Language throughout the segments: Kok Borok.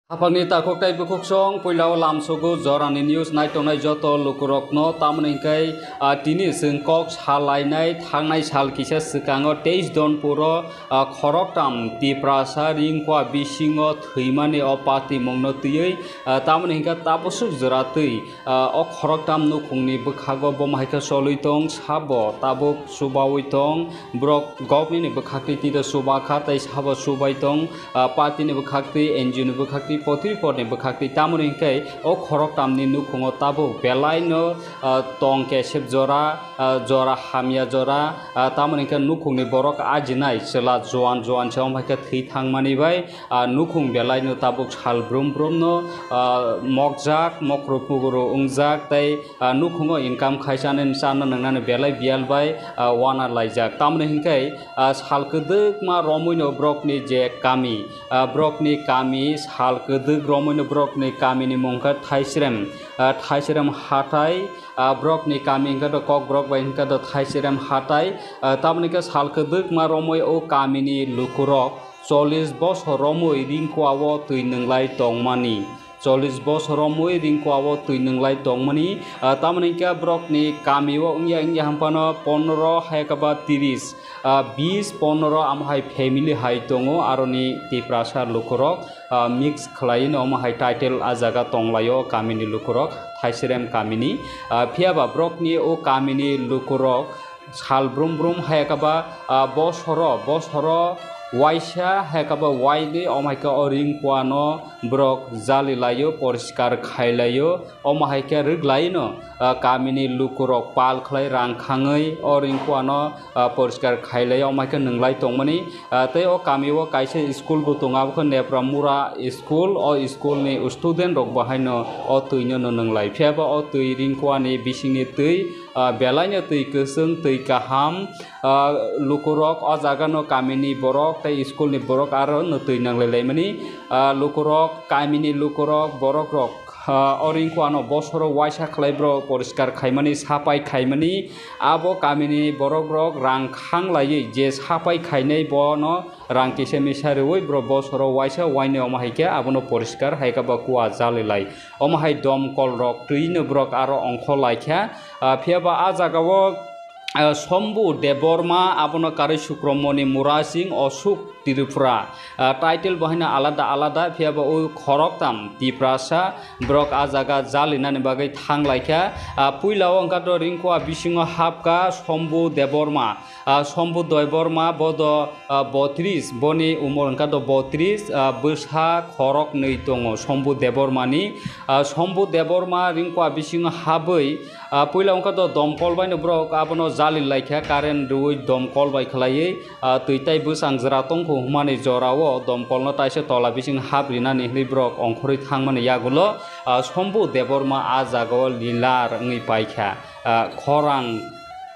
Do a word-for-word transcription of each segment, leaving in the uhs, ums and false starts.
Haphangni takhuk tei bukhuksong, puilao lamsogo jorani news naitongnai joto lukurokno, tamoni hwnkhe, ah, tini chwng kok salainai thangnai sal kisa swkango teis Donpuro, ah, khoroktam Tiprasa ringkwa bisingo thwimani o patimungno twiwi, ah, tamoni hwnkhe taboswk jora twi, ah, o khoroktam nukhungni bwkhago bomo hai khe cholwi tong, sabo tabuk chubaui tong, borok government ni bwkhaktwi tito chuba kha tei sabo chubai tong, ah, party ni bwkhaktwi, N G O ni bwkhaktwi, potripor ni bwkhaktwi, tamoni hwnkhe o khoroktam ni nukhungo tabuk belai no, ah, tong kesep jora, ah, jora hamya jora, ah, tamoni hwnkhe nukhungni borok ajinai chwla juan juan se, omo hai khe thwi thangmani bai, ah, nukhung belai no tabuk sal brum brum no, ah, mokjak, mokro pugro wngjak tei, ah, nukhungo income khai chani, chana nwngnani belai biyal bai, ah, wana laijak. Tamoni hwnkhe, ah, sal kwdwkma romwi no borokni je kami, ah, borokni kami sal kwdwk romwi no borokni kamini mung khe Thaisrem, ah, Thaisrem hatai, ah, borokni kami hwnkhe do Kokborok bai hwnkhe do Thaisrem hatai, ah, tamoni khe sal kwdwkma romwi o kamini lukurok chollish bosor romwi ringkwa o twi nwnglai tongmani. Chollish bosor romwi ringkwa o twi nwnglai tongmani, ah, tamoni hwnkhe borokni kami o wngya wngya hwnphano pondro hai khe ba tris, ah, bis pondro amo hai family hai tongo, aroni Tiprasa lukurok, ah, mix khlaiwi no omo hai title ah jaga tonglaio kamini lukurok, Thaisrem kamini. Ah, phiya ba borokni o kamini lukurok sal brum brum hai khe ba, ah, bosoro, bosoro waisa hai khe ba wainwi omo hai khe o ringkwa no borok jali laio, poriskar khai laio, omo hai khe rwk lai no, ah, kamini lukurok pal khlai rang khangwi o ringkwa no, ah, poriskar khai laio, omo hai khe nwnglai tongmani. Ah, tei o kami o kaisa school bo tongo, abo khe Nepra Mura School. O school ni student rok bo haino o twi no nwnglai, phiya ba o twi ringkwa ni bising ni twi, ah, belai no twi kwchwng, twi kaham, ah, lukurok o jaga no kamini borok tei school ni borok aro no twi nwnglai laimani, ah, lukurok kamini lukurok borok rok, ah, o ringkwa no bosoro waisa khlai borok poriskar khaimani, sapai khaimani, abo kamini borok rok rang khang laiwi je sapai khainai bono rang kisa misa rwui borok bosoro waisa wainwi omo hai khe abono poriskar hai khe ba kua jali lai. Omo hai domkol rok twi no borok aro ongkho lai kha. Ah, phiya ba ah jaga o, ah, Sombu Debbarma abono karwi Sukromoni Murasing, Osuk Tripura. Ah, title bo haino alada alada, phiya ba o khoroktam Tiprasa borok ah jaga jali nani bagwi thang lai kha. Ah, puila o wngkha do ringkua bisingo hap kha Sombu Debbarma. Ah, Sombu Debbarma bo do, ah, botris, boni umor wngkha do botris, ah, bwsa khorok nwi tongo Sombu Debbarmani. Ah, Sombu Debbarma ringkua bisingo habwi, ah, puila wngkha do domkol bai no borok abono jali lai kha, current rwui domkol bai khlaiwi, ah, twi tai bwsang jwra tongkho hwnmani jorao domkolno taisa tola bising hap rinani hwnwi borok ongkhorwi thangmani yagulo, ah, Sombu Debbarma ah jagao lilar wngwi pai kha. Ah, khorang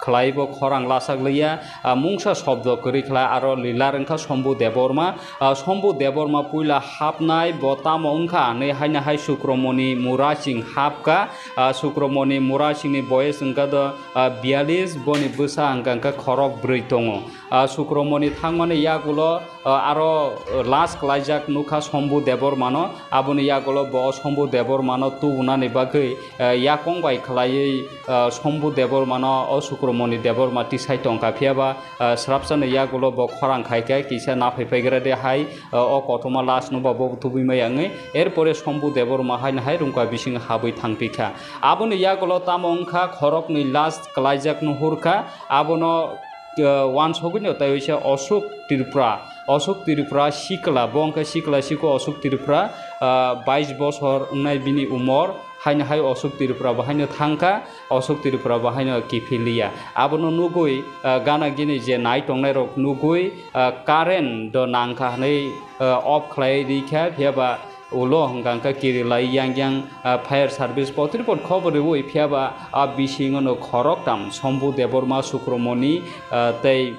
khlai bo khorang lachak liya, ah, mungsa shobdo kwrwi khlai aro lilar wngkha Sombu Debbarma. Ah, Sombu Debbarma puila hapnai bo tamo wngkha hinwi haino hai Sukromoni Murasing hap kha. Ah, Sukromoni Murasingni boyes wngkha do, ah, biyalish, boni bwsa wngkha, wngkha khorok bwrwi tongo. Ah, Sukromoni thangmani yagulo, ah, aro last khlaijak nukha Sombu Debbarmano, aboni yagulo bo Sombu Debbarmano tubunani bagwi, ah, yakong bai khlaiwi, ah, Sombu Debbarmano o Sukromoni Debbarma tisai tongkha, phiya ba, ah, srapsani yagulo bo khorang khai khe kisa naphai phaigra de hai, ah, o kothoma last no ba bo tubui maya wngwi, erpore Sombu Debbarma haino hai rungkha bising habwi thangphi kha. Aboni yagulo tamo wngkha khoroknwi last khlaijak nuhur kha, abono, ah, wansogwino tei waisa Osuk Tripura. Osuk Tripura sikla, bo wngkha sikla siko Osuk Tripura, ah, bais bosor wngnai bini umor, haino hai Osuk Tripura bo haino thangkha, Osuk Tripura bo haino kiphiliya. Abono nugwi, ah, gana gini je nai tongnai rok nugwi, ah, current do nangkha hinwi, ah, off khlai rikha, phiya ba ulo hwnkha khe kirilai yang yang, ah, fire service potripot khobor rwui phiya ba a bisingo no khoroktam Sombu Debbarma, Sukromoni, ah, tei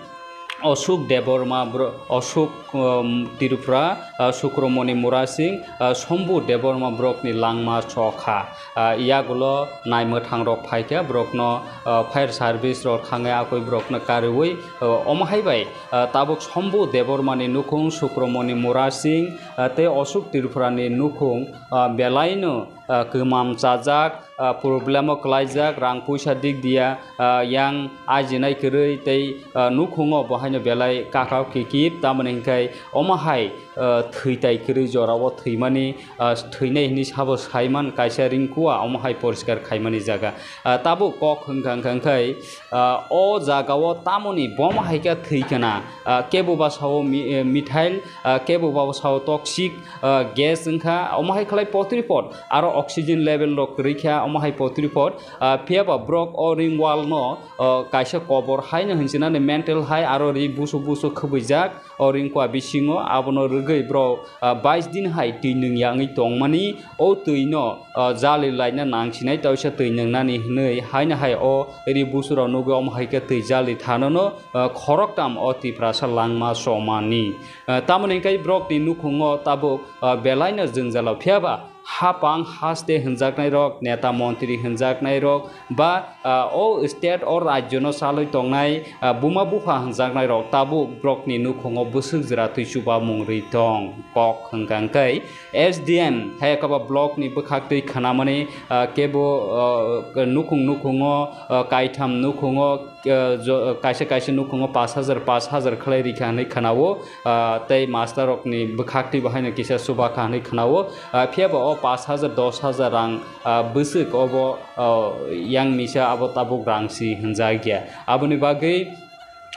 Osuk Debbarma bro-, Osuk um, Tripura, uh, Sukramoni Murasing, uh, Sombu Debbarma borokni langma chokha. Uh, yagulo naimwthangrok phaikha, borokno, uh, fire service rok thangwi akoi borokno kariwi, uh, omo hai bai, uh, tabuk Sombu Debbarmani nukhung, Sukramoni Murasing, uh, tei Ashok Tripurani nukhung, uh, belaino, uh, kwmam chajak, uh, problemo kwlaijak, rang puisa dik dia, uh, yang ajinai kwrwi tei, uh, nukhungo bo haino belai kakao kikip, tamoni hwnkhe omo hai, uh, thwi tai kwrwi jorao thwimani, uh, thwinai hwnwi sabo saiman kaisa ringkua omo hai poriskar khaimani jaga. Uh, tabuk kok hwnkha hwnkha hwnkhe, uh, o jagao tamoni bomo hai khe thwi khna, uh, kebo ba sao mi-, eh, mithail, uh, kebo ba sao toxic, uh, gas wngkha, omo hai khlai potripot, aro oxygen level rok kwrwi kha, omo hai potripot, uh, phiya ba borok o ring wall no, uh, kaisa kobor hai no hinchinani mental hai aro ri busu busu khwbwijak, o ring kua bisingo abono rwgwi borok, uh, bais din hai twi nwng yangwi tongmani, o twi no, uh, jali laina nangsinai tawisa twi nwngnani hwnwi haino hai o ri busu rok nugwi omo hai khe twi jali thanono, uh, khoroktam o Tiprasa langma chomani. Uh, tamoni hwnkhe borokni nukhungo tabuk, uh, belaino jwngjalo, phiya ba hapang haste hwnjaknai rok, neta montri hwnjaknai rok, ba, uh, o state o rajyo no chalwi tongnai, uh, buma bupha hwnjaknai rok tabuk borokni nukhungo bwswk jwra twi chubamung rwi tong. Kok hwnkha hwnkhe S D M hai khe ba block ni bwkhaktwi khwnamani, uh, kebo, uh, nukhung nukhungo, uh, kaitham nukhungo, uh, jo-, kaisa kaisa nukhungo pash hajar, pash hajar khlai rikha hwnwi khwnao, uh, tei master rokni bwkhaktwi bo haino kisa chubakha hwnwi khwnao, uh, phiya ba o pash hajar, dos hajar rang, uh, bwswk obo, uh, yang misa abo tabuk rang si hwnjakya. Aboni bagwi,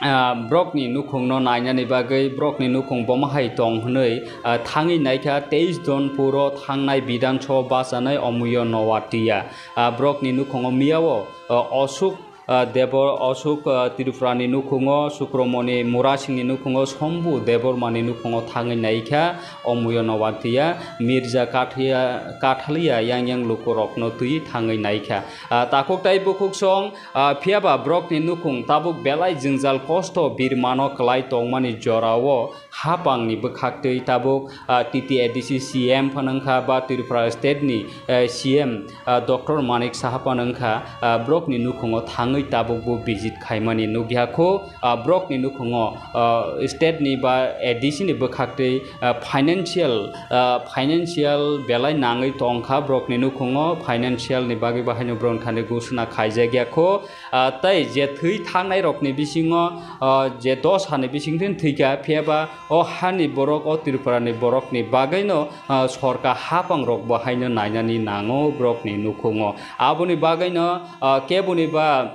uh, borokni nukhungno nainani bagwi borokni nukhung bomo hai tong hwnwi, uh, thangwi naikha teis Donpuro thangnai Bidhan Sabha bachanai Omoyo Noatia. Uh, borokni nukhungo miyao, uh, Ashok, uh, Debor-, Ashok, uh, Tripurani nukhungo, Sukramoni Murasingni nukhungo, Sombu Debbarmani nukhungo thangwi naikha Omoyo Noatia, Mirza Kathia-, Kathalia yang yang lukurokno twi thangwi naikha. Uh, takhuk tai bukhuk song, uh, phiya ba borokni nukhung tabuk belai jwngjal kosto birmano kwlai tongmani jorao hapangni bwkhaktwi tabuk, ah, T T A D C C M phano wngkha ba Tripura state ni, eh, C M, ah, Doctor Manik Saha phano wngkha, ah, borokni nukhungo thangwi tabuk bo visit khaimani nukya kho, ah, borokni nukhungo, ah, state ni ba A D C ni bwkhaktwi, ah, financial, ah, financial belai nangwi tongkha borokni nukhungo, financial ni bagwi bo haino borokni thani gusuna khaijakya kho, ah, tei je thwi thangnai rokni bisingo, ah, je dos hani bisingtwi thwikha phiya ba o hani borok, o Tripura ni borok ni bagwi no, ah, sorkar hapang rok bo haino nainani nango borok ni nukhungo. Aboni bagwi no, ah, keboni ba,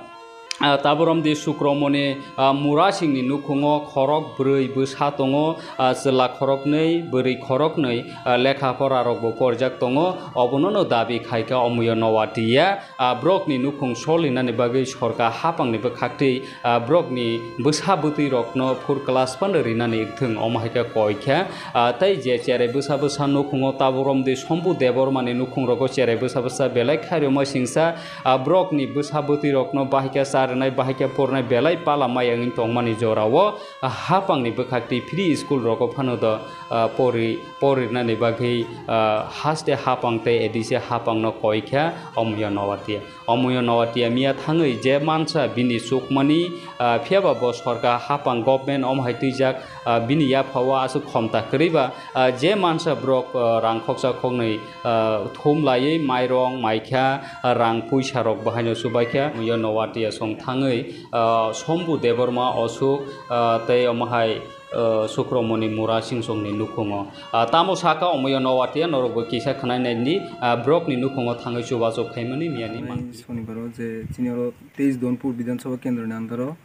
ah, Taborom di Sukramoni, ah, Murasing ni nukhungo khorok bwrwi bwsa tongo, ah, chwla khorok nwi, bwrwi khorok nwi, ah, lekha pora rok bo porjak tongo. Obono no dabi khaikha Omoyo Noatia. Ah, borokni nukhung solinani bagwi sorkar hapangni bwkhaktwi, ah, borokni bwsa bwtwi rokno four class phano rinani wngthwng, omo hai khe koi kha. Ah, tei je cherai bwsa bwsa nukhungo Taborom di Sombu Debbarmani nukhung rogo cherai bwsa bwsa belai khairokma singsa, ah, borokni bwsa bwtwi rokno bahai khe cha rwnai, bahai khe pornai belai pala maya wngwi tongmani jorao, ah, hapangni bwkhaktwi free school rogo phano do, ah, pori, porinani bagwi, ah, haste hapang tei A D C hapangno koi kha Omoyo Noatia. Omoyo Noatia miya thangwi je mansa bini chukmani, ah, phiya ba bo sorkar hapang government omo hai twijak, ah, bini yaphao aswk khomta kwrwi ba, ah, je mansa borok, ah, rang khoksa khoknwi, ah, thum laiwi mairong maikha, ah, rang puisa rok bo haino chubaikha. Omoyo Noatia song thangwi, ah, Sombu Debbarma Ashok, ah, tei omo hai, ah, Sukramoni Murasing songni nukhungo. Ah, tamo saka Omoyo Noatia norokbo kisa khwnai naidi, ah, borokni nukhungo thangwi chubachu khaimani miyani man. Sonibaro je chini oro teis Donpur Bidhan Sabha Kendroni andaro,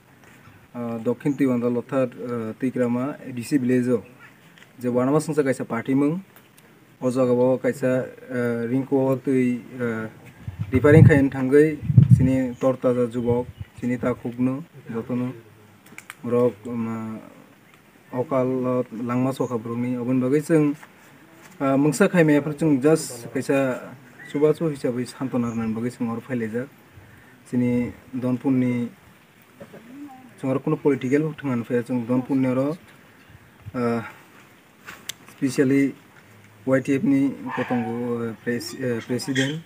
ah, Dokhin Twibanda Lothar, ah, Twikrama A D C village o je wanama songsa kaisa party mung, o jaga o kaisa, ah, ringko twi, ah, repairing khaina thangwi chini tortaja jubok, chini takhukno jotono borok, um, okal o langma sokha borokni. Oboni bagwi chwng, ah, mungsa khai maya phano chwng just kaisa chubachu hisabwi santona rwnani bagwi chwng oro phailaijak. Chini Donpurni chwng oro kunu political bo thwngna phaiya, chwng Donpurni oro, ah, Specially Y T F ni kotongo, eh, pres-, eh, president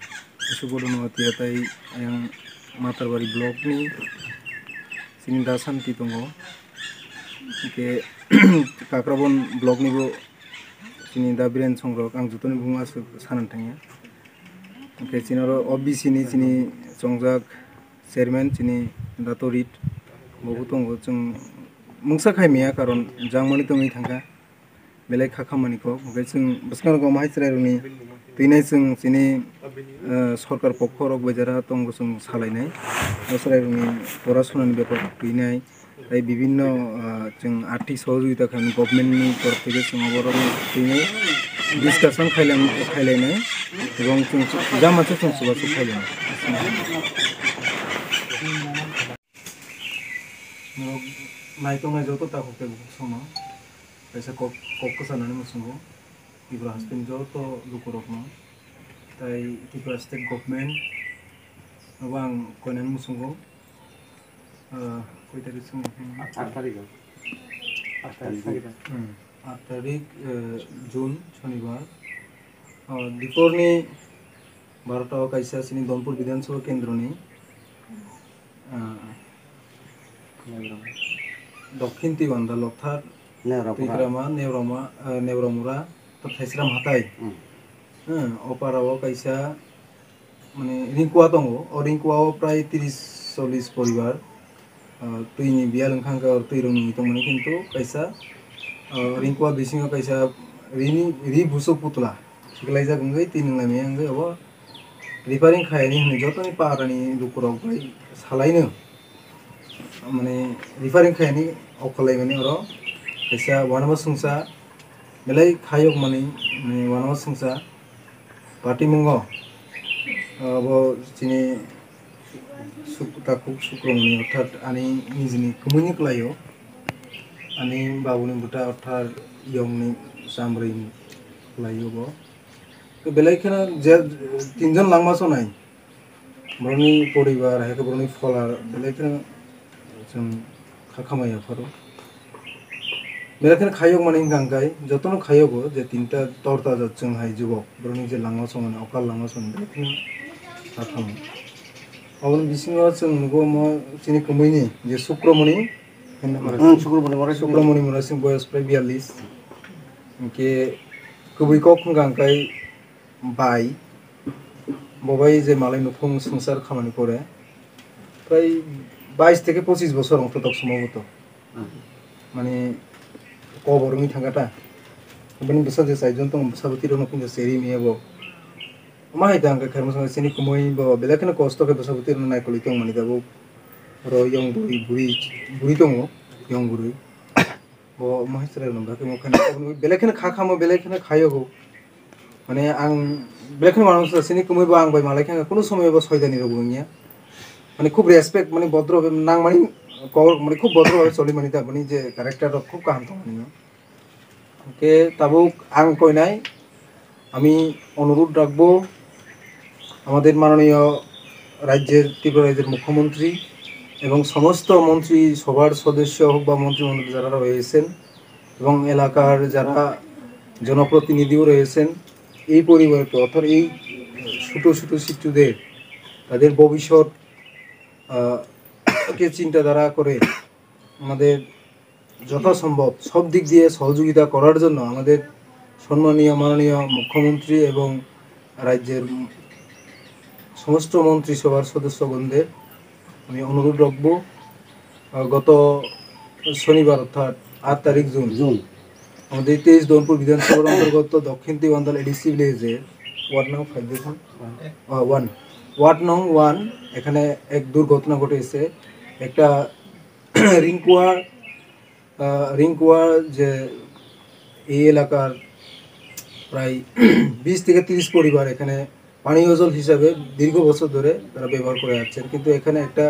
Subodhan Noatia tai ayang Matarbari block ni sini da Santi tongo. Hingke Kakrabon block ni bo sini da Biren Songrok ang jotoni bumung aswk sanan thangya. Hingke chini oro O B C ni chini chongjak chairman chini da Torit bo bo tongo, chwng mungsa khai maya karon jangmani tongwi thangkha. Belai kha khamani kok, hwnkhe chwng bwskango omo hai chwrairokni twinai chwng chini, eh, sorkar pokho rok bai jara tongo chwng salainai. O chwrairokni pora sunani bepar twinai, tei bibinno, ah, chwng arthik sohojogita khaimani government ni torof theke chwng oborokno twinai discussion khailam-, khailainai, ebong chwng jama se chwng chubachu khailainai. Norok naitok nai joto takhuk tei bukhuk songno kaisa kok, kok kwchanani muchungo Tripura hasteni joto lukurokno tei Tripura state government nobo ang koinani muchungo, ah, koi tarik chwng? Aat tarik. Aat tarik. Hmm. Aat tarik, eh, June, Shonibar. Ah, diporni barota o kaisa chini Donpur Bidhan Sabha Kendroni, ah, Dokhin Tibanda Lothar Neurapura. Twikrama, Neurama, eh, Neuramura, Thaisram Hatai. Hmm. Hmm, o para o kaisa, mane, Ringkua tongo. O Ringkua o prai tris chollis poribar, ah, twi ni biyal wngkha, hwnkhe oro twi rok nungwi tongmani, kintu kaisa, ah, Ringkua bisingo kaisa rini, ri busuk putla khiklaijak wngwi twi nunglaimaya wngwi abo repairing khaiyani hwnwi jotoni paharani lukurok bai salaino, mane, repairing khaiyani okhorlaimani oro kaisa uanama sungsa belai khayokmani, mane, uanama sungsa patimungo, abo chini suk-, takhuk Sukramoni, orthat ani nijini kwmwini kwlaio, ani babuni bwta orthat yongni chamrwini kwlaio bo. Belai kheno je tinjon langma sonai, borokni poribar, hai khe borokni phola belai kheno chwng kha khamai yapharo. Belai kheno khayokmani hwnkha hwnkhe jotono khayogo, je tinta torta jat chwng hai jubok, borokni je langma songmani, okal langma songmani, belai kheno kha khamo. Aboni bisingo chwng nugo omo chini kwmwini je Sukramoni, Hmm, Sukramoni Murasing. Sukramoni Murasing, boyos prai biyallis. Hwnkhe kubui kok hwnkha hwnkhe bai, bo bai je malai nukhung swngchar khamani pore prai bais theke pochis bosor wngkha tok sombhoboto. Hmm. Mane kobor wngwi thangkha ta. Bini bwsa je chaijon tongo, bwsa bwtwi rokno phunukhe cheri miyabo. Omo hai tang khe khairokma songkhe chini kwmwi bo belai kheno kosto khe bwsa bwtwi rokno naikolwi tongmani tabuk. Oro yong bwrwi, bwrwi, bwrwi tongo, yong bwrwi. Bo omo hai chwrai rok no belai kheno kha khamo, belai kheno khayogo. Mane ang belai kheno uanama sungsa, chini kwmwi bo ang bai malai kha, kunu somoy bo soidani rok bo wngya. Mane khub respect, mane bodro nangmani kok, mane khub bodro bhabe choli mani ta, bini je character rok khub kaham tong mani. Hwnkhe tabuk ang koinai, আমি অনুরোধ রাখবো আমাদের মাননীয় রাজ্যের, ত্রিপুরা রাজ্যের মুখ্যমন্ত্রী এবং সমস্ত মন্ত্রিসভার সদস্য হোক বা মন্ত্রিমণ্ডলী যারা রয়েছেন এবং এলাকার যারা জনপ্রতিনিধিও রয়েছেন, এই পরিবারকে, অর্থাৎ এই ছোটো ছোটো শিশুদের, তাদের ভবিষ্যৎ, আহ, কে চিন্তাধারা করে আমাদের যথাসম্ভব সব দিক দিয়ে সহযোগিতা করার জন্য আমাদের সম্মানীয় মাননীয় মুখ্যমন্ত্রী এবং রাজ্যের সমস্ত মন্ত্রিসভার সদস্যগণদের আমি অনুরোধ রাখব, আহ, গত শনিবার অর্থাৎ আট তারিখ জুন, জুন। আমাদের তেইশ দনপুর বিধানসভার অন্তর্গত দক্ষিণ তিবান্দাল এডিসি ভিলেজে ওয়ার্ড নাম্বার ফাইভ দেখুন, আহ, ওয়ান, ওয়ার্ড নং ওয়ান, এখানে এক দুর্ঘটনা ঘটেছে। একটা রিংকুয়া, আহ, রিংকুয়া যে এই এলাকার প্রায় বিশ থেকে তিরিশ পরিবার এখানে পানীয় জল হিসাবে দীর্ঘ বছর ধরে তারা ব্যবহার করে আসছেন, কিন্তু এখানে একটা,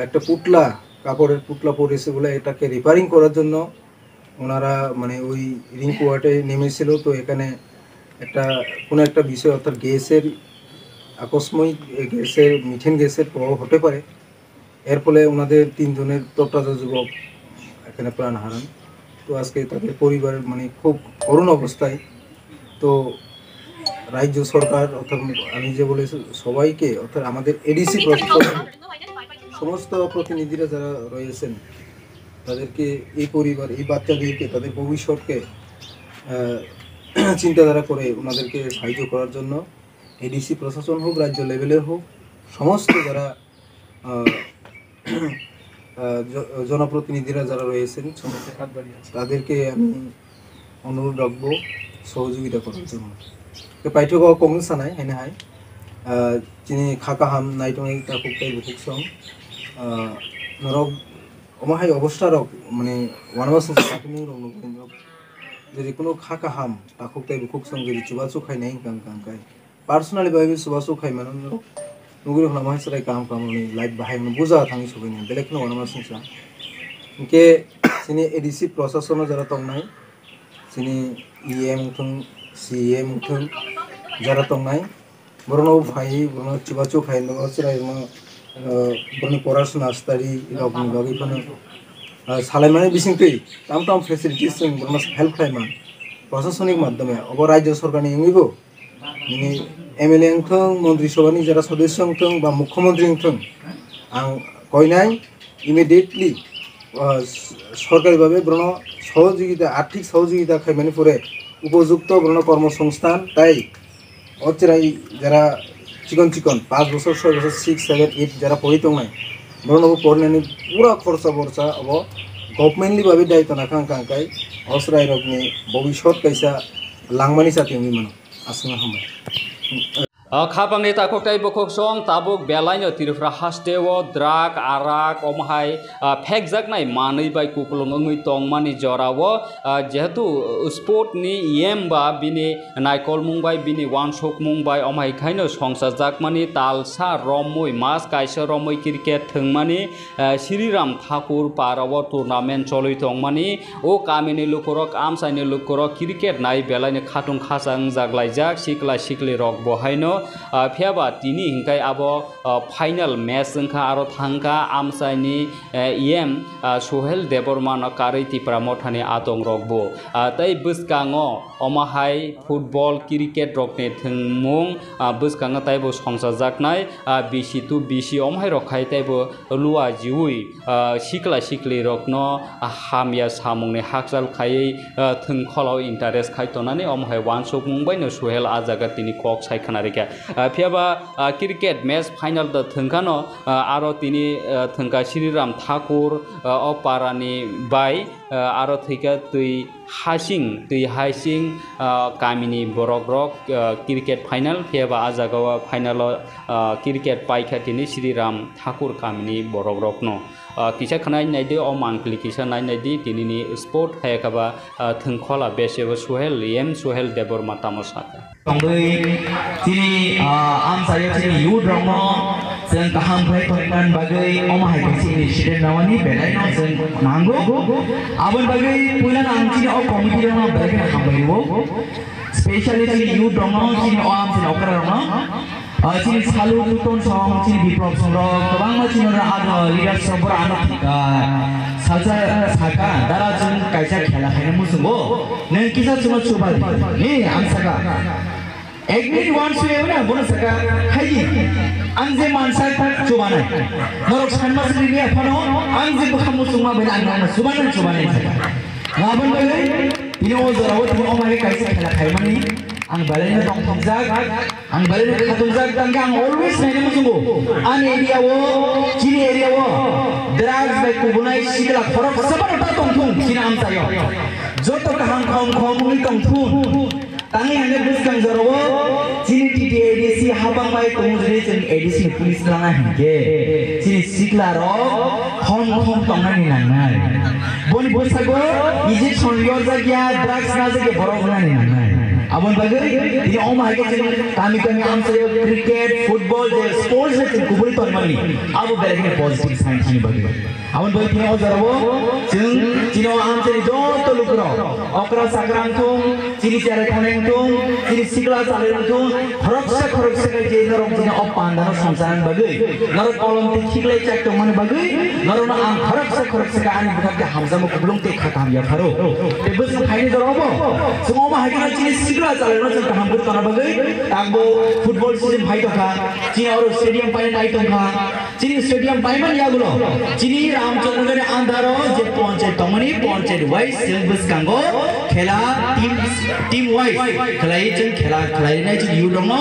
একটা পুটলা, কাপড়ের পুটলা পড়েছে বলে এটাকে রিপেয়ারিং করার জন্য ওনারা মানে ওই রিংকুয়াতে নেমেছিল। তো এখানে একটা, কোনো একটা বিষয় অর্থাৎ গ্যাসের আকস্মিক, এ, গ্যাসের, মিথেন গ্যাসের প্রভাব হতে পারে। এর ফলে ওনাদের তিনজনের তরতাজা যুবক এখানে প্রাণ হারান। তো আজকে তাদের পরিবার মানে খুব করুণ অবস্থায়। তো রাজ্য সরকার অর্থাৎ আমি যে বলে সবাইকে অর্থাৎ আমাদের এডিসি প্রশাসন, সমস্ত প্রতিনিধিরা যারা রয়েছেন, তাদেরকে, এই পরিবার, এই বাচ্চাদেরকে, তাদের ভবিষ্যৎকে আহ, চিন্তাধারা করে ওনাদেরকে সাহায্য করার জন্য এডিসি প্রশাসন হোক, রাজ্য লেভেলের হোক, সমস্ত যারা আহ, আহ, জ- জনপ্রতিনিধিরা যারা রয়েছেন, তাদেরকে আমি অনুরোধ রাখবো সহযোগিতা করার জন্য. Paithak o kok sanai haino hai, ah, chini kha kaham naitongnai takhuk tei bukhuk song, ah, norok omo hai obostha rok mane wanama song sakini rok nukjak, jodi kuno kha kaham takhuk tei bukhuk song jodi chubachu khainai hwnkha hwnkha hwnkhe personally bai chubachu khaimano norok nugwi rok lama hai chwrai kaham kaham rokni life bahai no buja thangwi sogwi belai kheno wanama songsa. Hwnkhe chini A D C prosasono jara tongnai, chini E M wngthung, C E M wngthung, jara tongnai, borokno phaiwi borokno chubachu khai no chwrai no, ah, borokni porasona study rokni bagwi phano, ah, salaimani bisingtwi tam tam facilities chwng borokno help khlaiman prosasonik madhyome obo rajya sorkarni wngwibo. Nini M L A wngthung, Montri Sabhani jara sodosyo wngthung ba Mukhyamantri wngthung, ang koinai immediately, ah, sorkari babe borokno sohojogita, arthik sohojogita khaimani pore upojukto borokno kormosongsthan tai o chwrai jara chikon chikon panch bochor, soi bochor, six, seven, eight jara pori tongnai, borokno bo porinani pura khorsa borsa obo governmentni babe daityo nakha wngkha, hwnkhe o chwrairokni bobisot kaisa langmani chati wngwi mano. Aswkno hambai. O khapangni takhuk tei bukhuk song tabuk belaino Tripura hasteo drug, arak, omo hai, ah, phekjaknai manwi bai kupulung wngwi tongmani jorao, ah, jehetu, uh, sportni yem ba bini naikolmung bai bini wansukmung bai omo hai khaino songchajakmani talsa romwi mas kaisa romwi cricket thwngmani, ah, Sriram Thakur parao tournament choli tongmani. O kamini lukurok, amchaini lukurok cricket nai belaino khatung khacha wngjak laijak, sikla siklirok bo haino. Ah, phiyaba tini hwnkhe abo, ah, final match wngkha, aro thangkha amchaini, eh, E M, ah, Suhel Debbarma no karwi Tipra Mothani atongrok bo. Ah, tei bwskango omo hai football, cricket rokni thwngmung, ah, bwskango taibo songchajaknai, ah, B C to B C omo hai rok khai taibo lua jiui, ah, sikla siklirokno hamya samungni hakchal khaiwi, ah, thwngkholo interest khai tonani omo hai wansukmung baino Suhel a jaga tini kok sai khna rikha. Ah, phiyaba, ah, cricket match final da thwngkhano, ah, aro tini, ah, thwngkha Sriram Thakur, ah, o parani bai, ah, aro thwikha twi Hasing, twi Hasing, ah, kamini borokrok, ah, cricket final, phiyaba a jagao finalo, ah, cricket paikha tini Sriram Thakur kamini borokrokno. Ah, kisa khwnai naidi, o mangpili kisa nai naidi, tinini sport hai kha ba, ah, thwngkhola besebo Suhel, M Suhel Debbarma tamo sakha. Tongwi chini, ah, amchaio chini youth rokno chwng kaham khlai tongmani bagwi omo hai kaisa initiative namani belaino chwng nango. Aboni bagwi puilano ang chini o committee rokno belai kheno hambai rwo. Specially chini youth rokno, chini o amchaini okra rokno, ah, chini Salu Nuton song, chini Biplop song rok, kwbangma chini oro, ah, leaders rok boro ano thangkha. Salsa saka, dara chwng kaisa khela khaina muchungo. Nwng kisa chwngno chuba di. Ni ang saka. Ek minute one sui ebna bono saka. Haidi. Ang je mansa thak chubanai. Norok sanma sri ni aphano. Ang je bukha muchungma bena ang nang chubanai chubanai saka. Ngabon bai. Tini o jora o tini o mai kaisa khela khaimani. Ang balai no tong thokjak. Ang belai no khatungjak tangkha, ang always naina muchungo. Ani area o, chini area o, drugs bai kubunai sikla khorok sabano ta tongthung, chini amchaio. Joto kaham khom khom wngwi tongthung. Tangwi hwnwi bwskang jorao, chini T T A D C hapang bai tongo jodi chwng A D C ni police lana hinkhe, chini sikla rok khom khom tongnani nangnai. Boni bwskango injection yorjak ya, drugs najak ya borok wngnani nangnai. Aboni bagwi tini omo hai khe chwng kami kami amchaio cricket, football, je sports bai chwng kubui tongmani, abo belai kheno positive sign ani bagwi. Aboni bagwi tini o jorao chwng chini o amchaini joto lukurok okra chakra wngthung, Chini cherai thani wngthung, chini sikla chalai wngthung, khoroksa khoroksa khe je norok chini o pandano songcharna bagwi, norok kolom tei khiklai chak tongmani bagwi, norokno ang khoroksa khoroksa khe ani bwkhak khe hamjakma kupulung tei kha kaham yapharo. Tei bwswng phaini jorao bo chwng omo hai kheno chini sikla chalairokno chwng kaham khe tongna bagwi, tangbo football season phai tongkha, chini oro stadium painai tongkha, chini stadium paimani yagulo chini Ramchandragiri andaro je ponchayat tongmani, ponchayat wise chwng bwskango khela team, team wise khlai chwng khela khlainai chini youth rokno,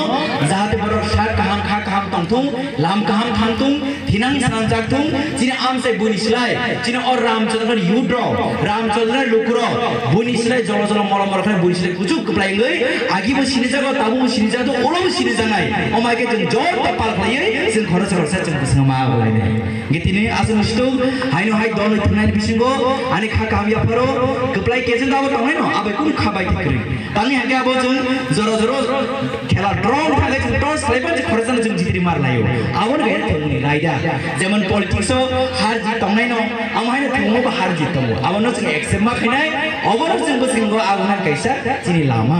jahate borok sak kaham kha kaham tongthung, lam kaham thangthung, thinang sanangjak thung, chini amsai buini slai, chini o Ramchandragiri youth rok, Ramchandragiri lukurok, buini slai jolo jolo molo molo khlai buini slai kuchuk kwplai wngwi, agibo sinijago, tabukbo sinijago, ulobo sinijaknai. Omo hai khe chwng jor ta pal khlaiwi, chwng khoroksa khoroksa chwng bwskango ma wlainai. Hingkhe tini aswk situng, haino hai dol ni thwngnaini bisingo, ani kha kaham yapharo, kwplai kecheng abo tongnaino, abai kunu kha bai thwk kwrwi. Tangni hake abo chwng jora jora khela draw thangwi chwng toss khlaiba je khoroksa no chwng jitri mar laio. Abo no khe thwngmungni raida. Jemon politics o har jit tongnai no, amo haino thwngmung bo har jit tongo. Abo no chwng accept ma khainai, abo no chwng bwskango abo han kaisa chini lama.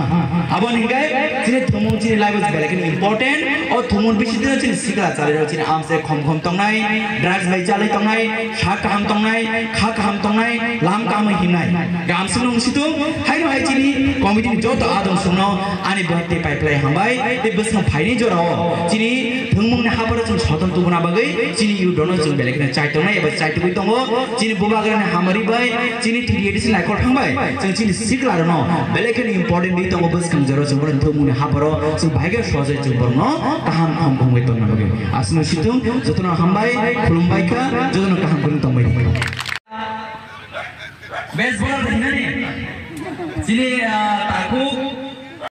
Abo ni hingkhe chini thwngmung chini life is very important. O thwngmung bisi dino chini sikla chalai rok chini amse khom khom tongnai, drugs bai chalai tongnai, sak kaham tongnai, kha kaham tongnai, lam kaham hinai. Gamsung nung situng, haino hai chini committee ni joto adong sungno ani bwhak tei pai phlai hambai, tei bwswng phaini jorao chini thwngmungni hapharo chwng soton tubuna bagwi chini youth rokno chwng belai kheno chai tongnai eba chai tugwi tongo. Chini bubagrani hamari bai, chini T D A D C naikol thangbai, chwng chini sikla rokno belai kheno important ri tongo bwswng jorao chwng borokni thwngmungni hapharo chwng bahai khe sojai chwng borokno kaham kham kham wngwi tongna bagwi. Aswkno situng, jotono hambai, khulumbai kha, jotono kaham khulum tongbai. Best bowler hinani. Chini, ah, takhuk,